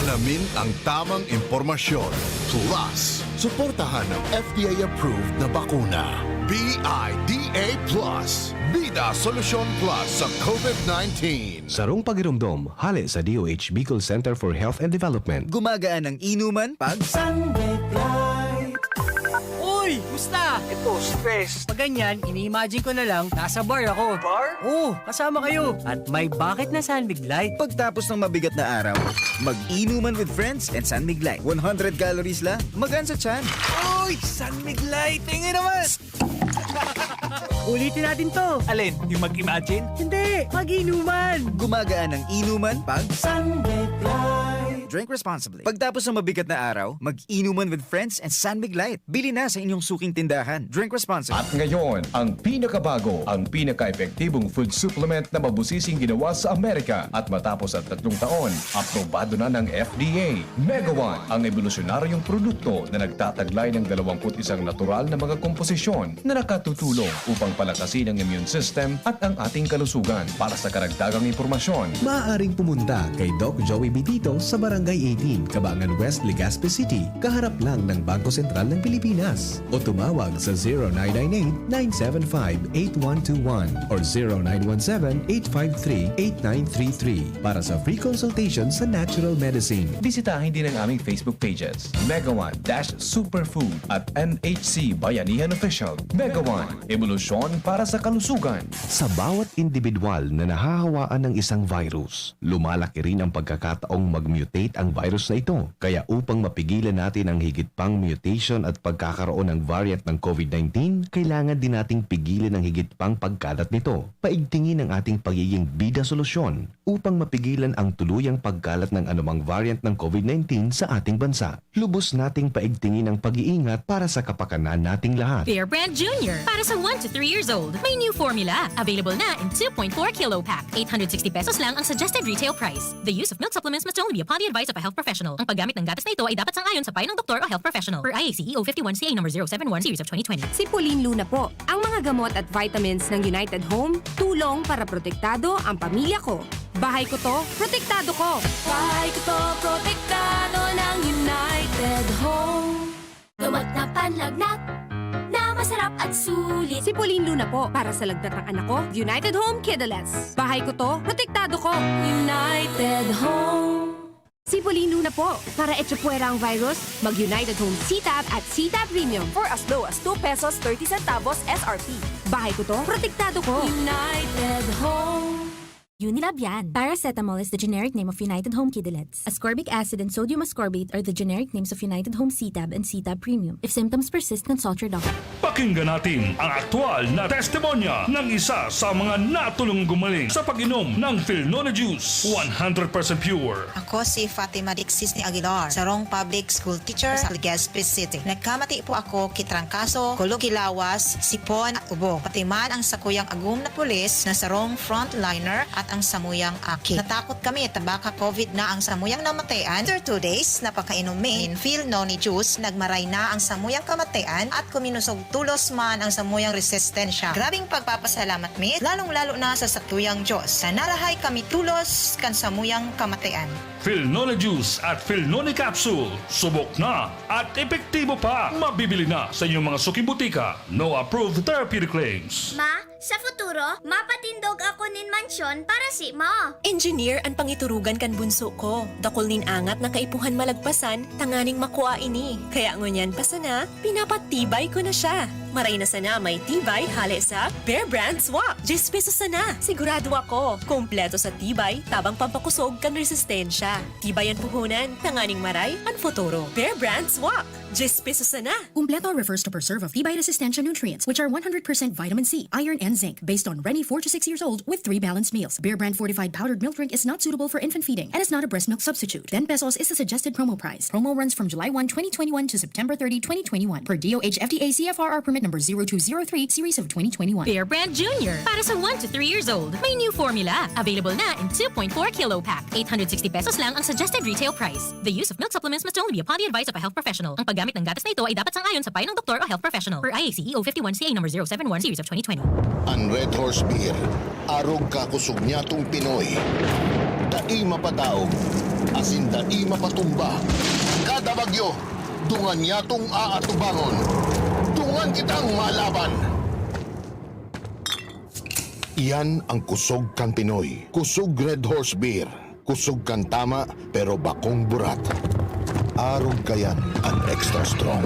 alamin ang tamang impormasyon. Plus, suportahan ng F D A-approved na bakuna. B I D A plus. Bida Solusyon Plus sa COVID nineteen. Sarong pagiromdom, hale sa D O H Bicol Center for Health and Development. Gumagaan ang inuman pag Sunlight. Uy! Musta? Ito, stress. Pag ganyan, ini-imagine ko na lang, nasa bar ako. Bar? Oo, kasama kayo. At may bakit na San Mig Light. Pagtapos ng mabigat na araw, mag-inuman with friends and San Mig Light. One hundred calories lang, magaan sa tiyan. Uy! San Mig Light! Tingin naman! Ulitin natin to. Alin? Yung mag-imagine? Hindi! Mag-inuman! Gumagaan ang inuman pag San Mig Light. Drink responsibly. Pagtapos ng mabigat na araw, mag-inuman with friends and San Mig Light. Bili na sa inyong suking tindahan. Drink responsibly. At ngayon, ang pinakabago, ang pinaka-epektibong food supplement na mabusising ginawa sa Amerika. At matapos ang tatlong taon, aprobado na ng F D A. Mega One, ang ebolusyonaryong produkto na nagtataglay ng dalawampu't isang natural na mga komposisyon na nakatutulong upang palakasin ang immune system at ang ating kalusugan. Para sa karagdagang impormasyon, maaaring pumunta kay Doc Joey Bitito sa Barangay eighteen, Cabangan West, Legazpi City, kaharap lang ng Bangko Sentral ng Pilipinas, o tumawag sa zero nine nine eight, nine seven five, eight one two one or zero nine one seven, eight five three, eight nine three three para sa free consultation sa natural medicine. Bisitahin din ang aming Facebook pages, Mega One dash Superfood at M H C Bayanihan Official. Mega One, ebolusyon para sa kalusugan. Sa bawat indibidwal na nahahawaan ng isang virus, lumalaki rin ang pagkakataong mag-mutate ang virus na ito. Kaya upang mapigilan natin ang higit pang mutation at pagkakaroon ng variant ng COVID nineteen, kailangan din nating pigilan ang higit pang pagkalat nito. Paigtingin ang ating pagiging bida solusyon upang mapigilan ang tuluyang pagkalat ng anumang variant ng COVID nineteen sa ating bansa. Lubos nating paigtingin ang pag-iingat para sa kapakanan nating lahat. Bear Brand Junior, para sa one to three years old. May new formula. Available na in two point four kilo pack. Eight hundred sixty pesos lang ang suggested retail price. The use of milk supplements must only be upon the advice of a health professional. Ang paggamit ng gatas na ito ay dapat sang-ayon sa payo ng doktor o health professional. Per I A C E O fifty-one C A number zero seven one series of twenty twenty. Sipulin Luna po. Ang mga gamot at vitamins ng United Home, tulong para protektado ang pamilya ko. Bahay ko to, protektado ko. Bahay ko to, protektado ng United Home. Gamot na panlagnat na masarap at sulit. Sipulin Luna po para sa lagnat ng anak ko, United Home Kidalets. Bahay ko to, protektado ko. United Home. Sipulin Luna po para echapuwera ang virus, mag United Home C-Tab at C-Tab Premium. For as low as two pesos thirty centavos S R P. Bahay ko to, protektado ko. United Home. Unilab yan. Paracetamol is the generic name of United Home Kidilets. Ascorbic acid and sodium ascorbate are the generic names of United Home C-Tab and C-Tab Premium. If symptoms persist, consult your doctor. Pakinggan natin ang aktual na testimonya ng isa sa mga natulong gumaling sa pag-inom ng Filnone Juice, one hundred percent pure. Ako si Fatima Dixis ni Aguilar, sarong public school teacher sa Legazpi City. Nagkamati po ako ki trangkaso, kulog ki lawas, sipon at ubo. Pati man ang sakuyang agom na pulis na sarong frontliner at ang samuyang aki. Natakot kami ta baka COVID na ang samuyang namatayan. After two days na pagkainom mi nin Filnone juice, nagmaray na ang samuyang kamatayan at kuminusog tulos man ang samuyang resistensya. Grabing pagpapasalamat mi, lalong-lalo na sa sakuyang Diyos, na narahay kami tulos kan samuyang kamatayan. Filnone Juice at Filnone Capsule. Subok na at epektibo pa. Mabibili na sa inyong mga suking butika. No approved therapeutic claims. Ma, sa futuro, mapatindog ako nin mansyon para si mo. Engineer an pangiturugan kan bunso ko. Dakul nin angat na kaipuhan malagpasan tanganing makua ini. Kaya ngunyan pa sana, pinapatibay ko na siya. Maray na sana may tibay hale sa Bear Brand Swak. Diyes pesos sana. Sigurado ako, kompleto sa tibay, tabang pampakusog kan resistensya. Tibay an puhunan, tanganing maray an futuro. Bear Brand Swak. Diyes pesos sana. Kumpleto refers to preserve of tibay resistensya nutrients, which are one hundred percent vitamin C, iron, and zinc, based on Reni four to six years old with three balanced meals. Bear Brand fortified powdered milk drink is not suitable for infant feeding and is not a breast milk substitute. Ten pesos is the suggested promo price. Promo runs from July one, twenty twenty-one to September thirty, twenty twenty-one, per D O H F D A C F R R permit number zero two zero three series of twenty twenty-one. Bear Brand Junior, para sa one to three years old. May new formula. Available na in two point four kilo pack. Eight hundred sixty pesos lang ang suggested retail price. The use of milk supplements must only be upon the advice of a health professional. Ang paggamit ng gatas na ito ay dapat sang-ayon sa payo ng doktor o health professional. Per I A C E O fifty-one C A number zero seven one series of twenty twenty. An Red Horse Beer, arog kakusog nyatong Pinoy. Dai mapadaog, asin dai mapatumba. Kada bagyo, dungan nyatong aatubangon. Dungan kitang malaban! Iyan ang kusog kan Pinoy. Kusog Red Horse Beer. Kusog kan tama, pero bakong burat. Arog kayan an extra strong.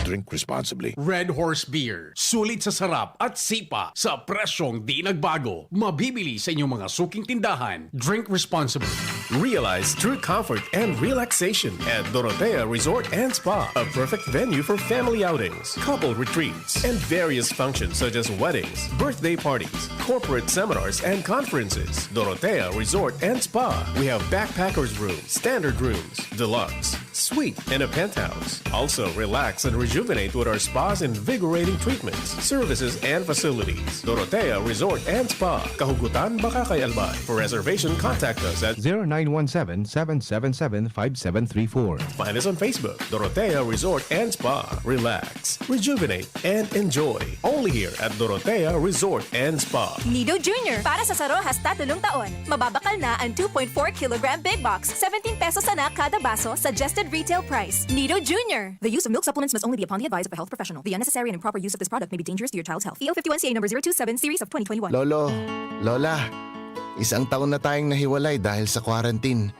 Drink responsibly. Red Horse Beer. Sulit sa sarap at sipa sa presyong di nagbago. Mabibili sa inyong mga suking tindahan. Drink responsibly. Realize true comfort and relaxation at Dorotea Resort and Spa, a perfect venue for family outings, couple retreats, and various functions such as weddings, birthday parties, corporate seminars, and conferences. Dorotea Resort and Spa. We have backpackers room, standard rooms, deluxe, suite, and a penthouse. Also, relax and rejuvenate with our spa's invigorating treatments, services, and facilities. Dorotea Resort and Spa, Kahugutan, Bacacay, Albay. For reservation, contact us at zero nine one seven, seven seven seven, five seven three four. Find us on Facebook, Dorotea Resort and Spa. Relax, rejuvenate, and enjoy. Only here at Dorotea Resort and Spa. Nido Junior, para sa saro hasta tulong taon. Mababakal na ang two point four kilogram big box, seventeen pesos sana kada baso, suggested retail price. Nido Junior. The use of milk supplements must only be upon the advice of a health professional. The unnecessary and improper use of this product may be dangerous to your child's health. E O fifty-one C A number zero two seven series of twenty twenty-one. Lolo, Lola, isang taon na tayong nahiwalay dahil sa quarantine.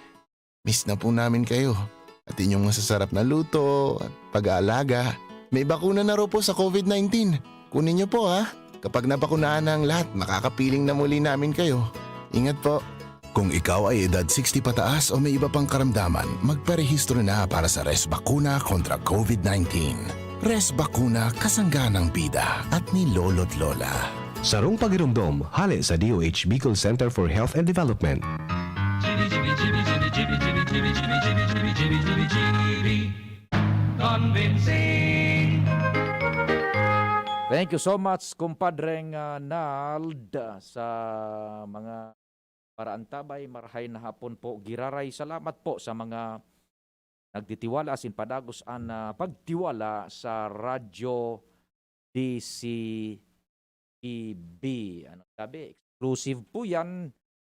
Miss na po namin kayo at inyong masasarap na luto at pag-aalaga. May bakuna na raw po sa COVID nineteen. Kunin niyo po, ha. Kapag nabakunahan na ang lahat, makakapiling na muli namin kayo. Ingat po. Kung ikaw ay edad sixty pataas o may iba pang karamdaman, magparehistro na para sa Res Bakuna kontra COVID nineteen. Res Bakuna, kasangga ng bida at ni Lolo't Lola. Sarong pagiromdom, hale sa D O H Bicol Center for Health and Development. Convincing. Thank you so much, kumpadreng ah, Nald, sa mga paraantabay. Marahay na hapon po. Giraray salamat po sa mga nagtitiwala asin padagos an ah, pagtiwala sa Radyo D C E B. Ano sabi? Exclusive po yan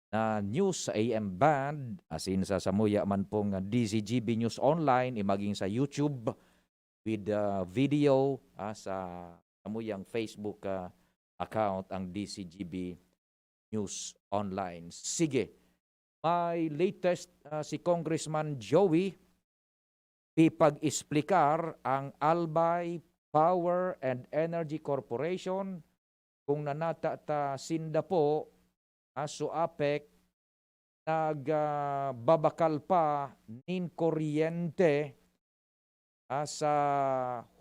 na news sa A M band, asin sa samuya man pong D Z G B News Online, imaging sa YouTube with uh, video ah, sa samuyang Facebook ah, account ang D Z G B News Online. Sige, may latest ah, si Congressman Joey, pipag-explicar ang Albay Power and Energy Corporation kung nanata ta sinda po, ah, so APEC, nag, ah, babakal pa nin kuryente, ah, sa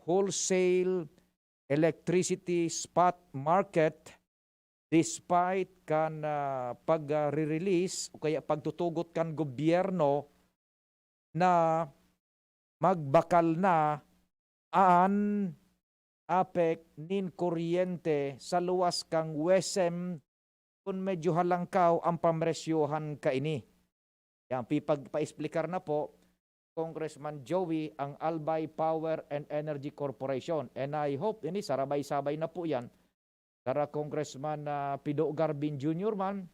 wholesale electricity spot market despite kan, ah, pag, ah, re-release o kaya pagtutugot kan gobyerno na magbakal na an APEC nin kuryente sa luwas kan WESM kun medyo halangkaw ang pamresyohan kaini. Yan, pipag-, pa-explicar na po, Congressman Joey, ang Albay Power and Energy Corporation. And I hope, ini, sarabay-sabay na po yan. Sara Congressman, ah, Pido Garbin Junior man,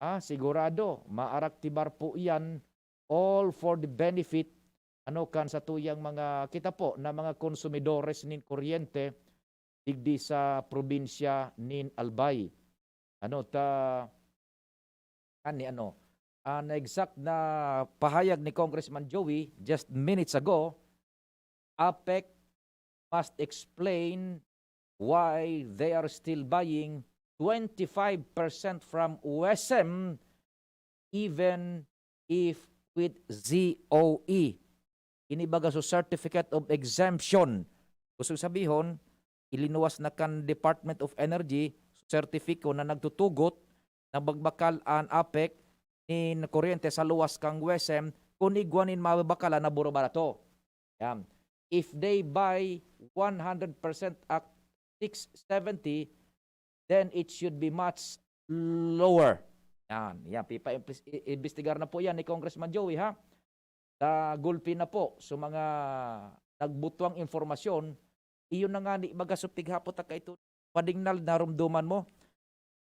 ah, sigurado, maaraktibar po yan, all for the benefit, ano, kan sa tuyang mga, kita po, na mga konsumidores nin kuryente, digdi sa probinsya nin Albay. Ano, ta, ani, ano, an exact na pahayag ni Congressman Joey just minutes ago, APEC must explain why they are still buying twenty-five percent from WESM even if with Z O E. Ini baga so Certificate of Exemption. Gusto sabihon, ilinuwas na kan Department of Energy, sertipiko na nagtutugot na magbakal an APEC nin kuryente sa luwas kan WESM kun igwa nin mababakalan na buro-barato. Yan. If they buy one hundred percent at six seventy, then it should be much lower. Yan, yan. Pipa-, i-, imbestigar na po yan ni Congressman Joey, ha? Sa gulpi na po, sa mga nagbutwang impormasyon, iyon na nga ni baga supig hapot ta kaito. Padingnal, narumduman mo?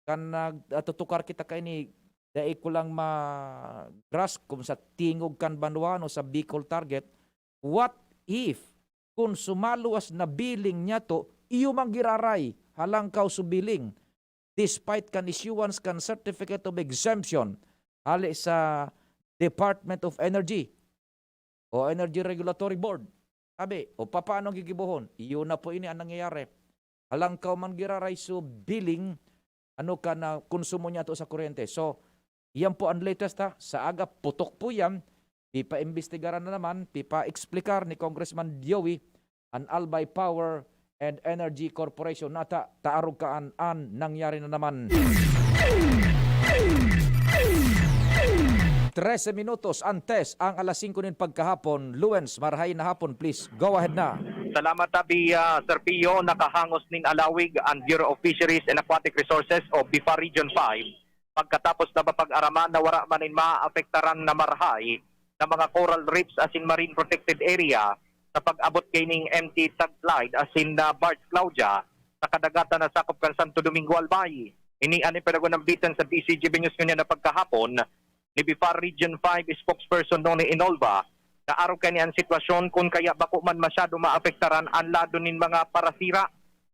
Kan nag-, ah, tutukar kita kaini, dai ko lang ma-grasp kung sa tingog kan banwa o sa Bicol Target. What if, kung sumaluwas na billing niya to, iyo mang giraray, halangkaw su billing, despite kan issuance kan Certificate of Exemption, hali sa Department of Energy o Energy Regulatory Board. Sabi, o papaano gigibohon? Iyo na po ini ang nangyayari. Halangkaw man giraray su billing, ano ka na konsumo niya to sa kuryente. So, yan po ang latest, ha. Sa aga, putok po yan. Pipaimbestigaran na naman, pipa-explicar ni Congressman Joey an Albay Power and Energy Corporation. Nata, taarog ka an, an nangyari na naman. Trese minutos antes ang alas singko nin pagkahapon. Luens, marahay na hapon, please. Go ahead na. Salamat, Abi, ah, Sir Pio. Nakahangos nin alawig an Bureau of Fisheries and Aquatic Resources o BFAR Region five pagkatapos na mapag-araman na wara man nin maapektaran na marahay na mga coral reefs asin marine protected area sa pag-abot kaining M T Tagslide asin na Barge Claudia sa kadagatan na sakop kan Santo Domingo, Albay. Ini an ipinag-unambitan sa D C G B News ngunyan na pagkahapon ni BFAR Region five spokesperson Noni Enolva na arog kani an sitwasyon kun kaya bako man masyado maapektaran an lado nin mga parasira.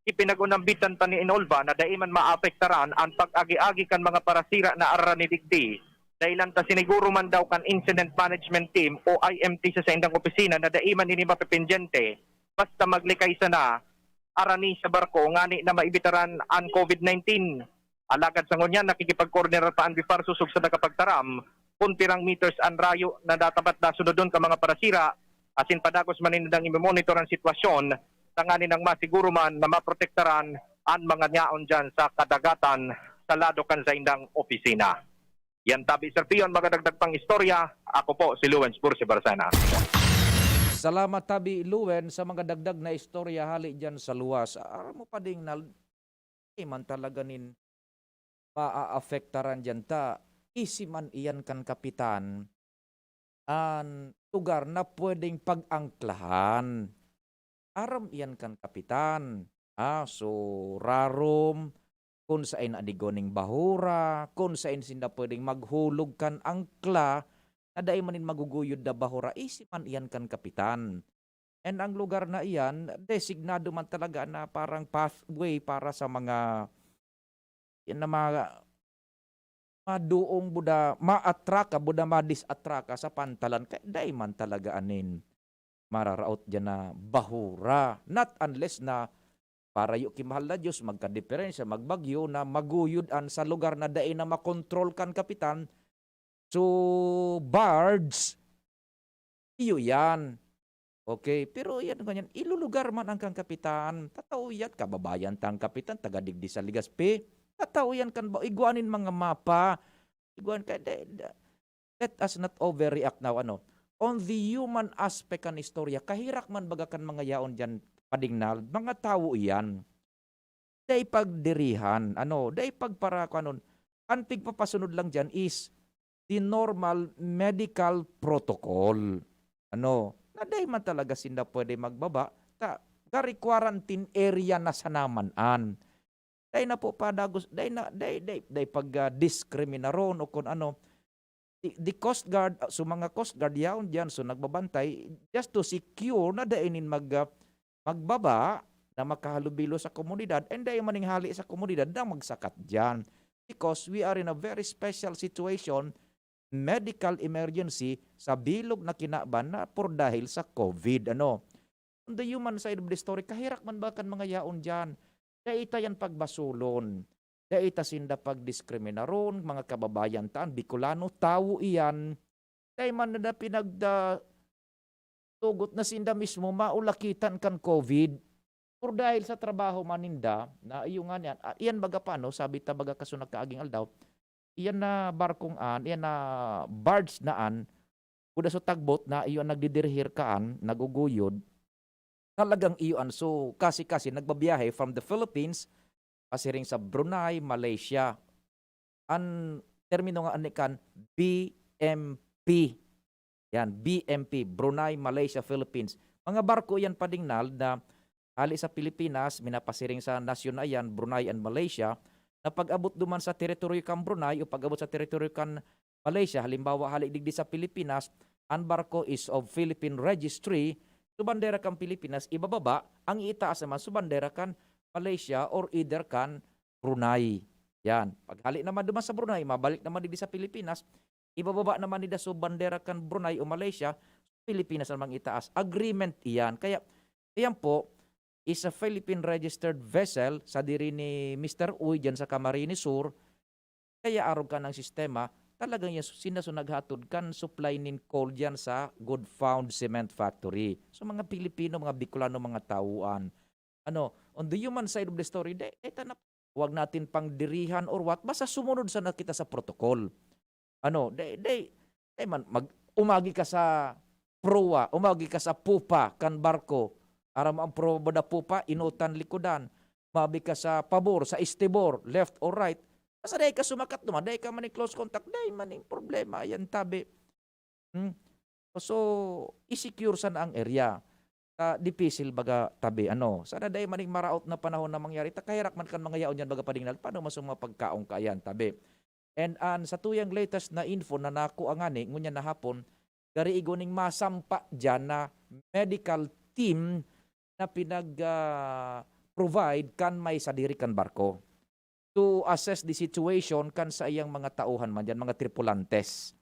Ipinag-unambitan pa ni Enolva na dai man maapektaran an pag-agi-agi kan mga parasira na arani digdi. Dahilan ta siniguro man daw kan Incident Management Team o I M T sa saindang opisina na dai man ini mapependyente basta maglikay sana arani sa barko ngani na maibitaran an COVID nineteen. Alagad sa ngunyan, nakikipagkoordinar pa an BFAR sosog sa nakapagtaram kun pirang meters an rayo na dapat nasunodon kan mga parasira, asin padagos man nindang imomonitor an sitwasyon tanganing masiguro man na maprotektaran an mga yaon diyan sa kadagatan sa lado kan saindang opisina. Yan tabi, Sir Pion, magadagdag pang istorya. Ako po si Lawrence Bursi Barcena. Salamat tabi, Luen, sa mga dagdag na istorya hali diyan sa luwas. Aram mo pa ding nal-, di man talaga nin maaapektaran diyan ta. Isi man iyan kan kapitan, an lugar na pwedeng pag-angklahan. Aram iyan kan kapitan. Ah, so, rarom, kun saen an igwa ning bahura, kun saen sinda pwedeng maghulog kan angkla, na dai man nin maguguyod na bahura, isi man iyan kan kapitan. And ang lugar na iyan, designado man talaga na parang pathway para sa mga, yan na mga madoong buda, maatraka, buda madisatraka sa pantalan. Kaya dai man talaga anin mararaot diyan na bahura. Not unless na parayo ki mahal na Dios, magkadiperensya, magbagyo na maguyod an sa lugar na dai na makontrol kan kapitan. So, barge, iyo yan. Okay, pero yan, ganyan, ilulugar man ang kang kapitan. Tataw yan, kababayan tang kapitan, taga digdi sa Legazpi. Tataw yan, kan ba, igwa nin mga mapa. Igwa, kaya, de- de- let us not overreact now, ano. On the human aspect kan istorya, kahirak man baga kan mga yaon dyan, Padingnal, mga tawo iyan. Dai pagdirihan, ano, dai pagpara-, kuanon. An pigpapasunod lang diyan is the normal medical protocol. Ano, na dai man talaga sinda pwede magbaba, ta gari quarantine area na sana man an. Dai na po padagos, dai na, dai, dai, dai pag, ah, diskriminaron o kun ano. Di, di Coast Guard, ah, so mga Coast Guard yaon diyan, so nagbabantay just to secure na dai nin mag, ah, magbaba na makahalubilo sa komunidad and dai maning hali sa komunidad na magsakat diyan. Because we are in a very special situation, medical emergency sa bilog na kinaban na por dahil sa COVID, ano. On the human side of the story, kahirak man ba kan mga yaon diyan? Dai ta yan pagbasulon. Dai ta sinda pagdiskriminaron, mga kababayan ta, an Bicolano, tawo iyan. Dai man na pinagda-, tugot na sinda mismo maulakitan kan COVID. Pero dahil sa trabaho man ninda, na iyo nga niyan, ah, iyan baga pa, no, sabi ta baga kaso nagkaaging aldaw, iyan na barkong an, iyan na barge na an, kuda sa tagboat na iyo ang nagdidirihir kaan, naguguyod, talagang iyo an, so, kasi-kasi nagbabiyahe from the Philippines, pasiring sa Brunei, Malaysia. An termino nga ani kan B M P. Yan, B M P, Brunei, Malaysia, Philippines. Mga barko yan, Padingnal, na hali sa Pilipinas, minapasiring sa nasyon na yan, Brunei and Malaysia, na pag-abot duman sa teritoryo kan Brunei o pag-abot sa teritoryo kan Malaysia, halimbawa, hali digdi sa Pilipinas, an barko is of Philippine registry, so bandera kan Pilipinas, ibababa, ang iitaas naman, so bandera kan Malaysia or either kan Brunei. Yan. Paghali naman duman sa Brunei, mabalik naman digdi sa Pilipinas, ibababa naman nida so bandera kan Brunei o Malaysia, Pilipinas naman itaas. Agreement iyan. Kaya, iyan po, is a Philippine registered vessel, sadiri ni Mister Uy dyan sa Camarines Sur. Kaya arog kan ang sistema, talagang yan, sina so naghatod kan supply nin coal dyan sa Good Found Cement Factory. So, mga Pilipino, mga Bicolano, mga tawuan. Ano, on the human side of the story, de, eto na, wag natin pang dirihan or what, basta sumunod sana kita sa protocol. Ano, de, de, de man, mag, umagi ka sa proa, umagi ka sa pupa kan barko. Aram mo ang proa da pupa, inutan likodan. Umagi ka sa pabor, sa istibor, left or right. Basta dai ka sumakat duman, dai ka man in close contact, dai man in problema, yan tabi. Hmm? So, i-secure sana ang area. Ta, dipisil baga tabi, ano. Sana dai maning maraot na panahon na mangyari. Ta, kaherak man kan mga yaon yan, baga Padingnal, paano man sa mga pagkaon kaiyan, tabi. And an satuyang latest na info na nakuha ngani, ngunyan na hapon, gari igwa ning masampa dyan na medical team na pinag, ah, provide kan may sadiri kan barko to assess the situation kan saiyang mga tauhan man dyan, mga tripulantes.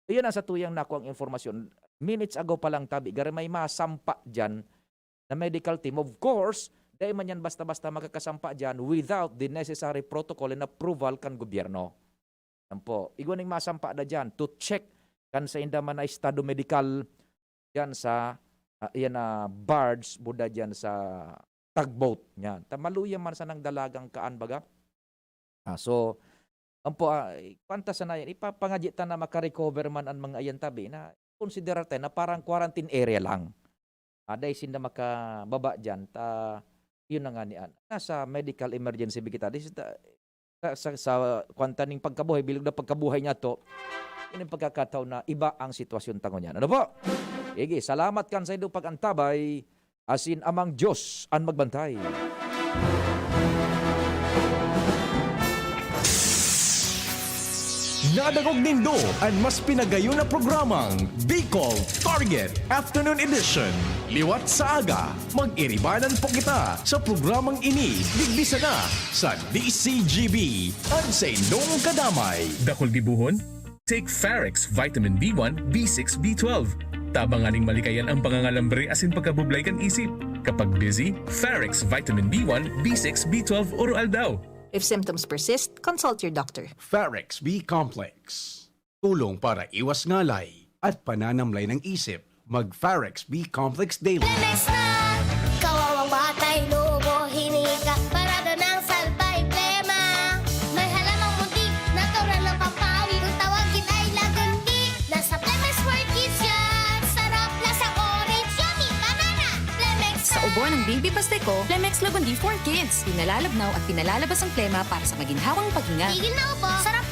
Iyan ang satuyang nakuang impormasyon. Minutes ago pa lang tabi, gari may masampa dyan na medical team. Of course, dai man yan basta-basta makakasampa dyan without the necessary protocol and approval kan gobyerno. Yan po. Igwa ning masampa na dyan to check kan sainda man na estado medikal dyan sa, ah, iyan na barge, buda dyan sa tugboat. Yan. Ta maluya man sanang dalagang kaan, baga. Ah, so, ampo, ah, kwanta sana yan, ipapangadyi ta na makarecover man an mga iyan tabi na konsiderar ta na parang quarantine area lang. Ah, dai sinda makababa diyan, ta, yun na nga ni an-, nasa medical emergency ba kita? This is the, sa, sa, sa kwanta ning pagkabuhay, bilog na pagkabuhay niya to, yun ang pagkakataon na iba ang sitwasyon ta ngunyan. Ano po? Sige, salamat kan sa inyong pag-antabay. Asin Amang Diyos an magbantay. Nadangog nindo an mas pinagayon na programang Bicol Target Afternoon Edition. Liwat sa aga, mag-iribanan po kita sa programang ini, digdi sana sa D C G B, an saindong kadamay. Dakul gibohon? Take Farex Vitamin B one, B six, B twelve. Tabang nganing malikayan ang pangangalambre asin pagkabublay kan isip. Kapag busy, Farex Vitamin B one, B six, B twelve, Oro Aldaw. If symptoms persist, consult your doctor. Farex B Complex. Tulong para iwas ngalay at pananamlay ng isip. Mag Farex B Complex Daily. Lemex na! Kawawang batay, lubo, hinika, parada ng salbay, plema. May halamang munti, natural na pampawi. Kung tawagin ay lagundi, nasa Lemex World Kids yan. Sarap, lasang orange, yummy, banana. Lemex Sa ubo ng Baby Pasteco, Lemex Lagundi for Kids. Pinalalabnaw at pinalalabas ang plema para sa maginhawang paghinga. Tigil na ubo, sarap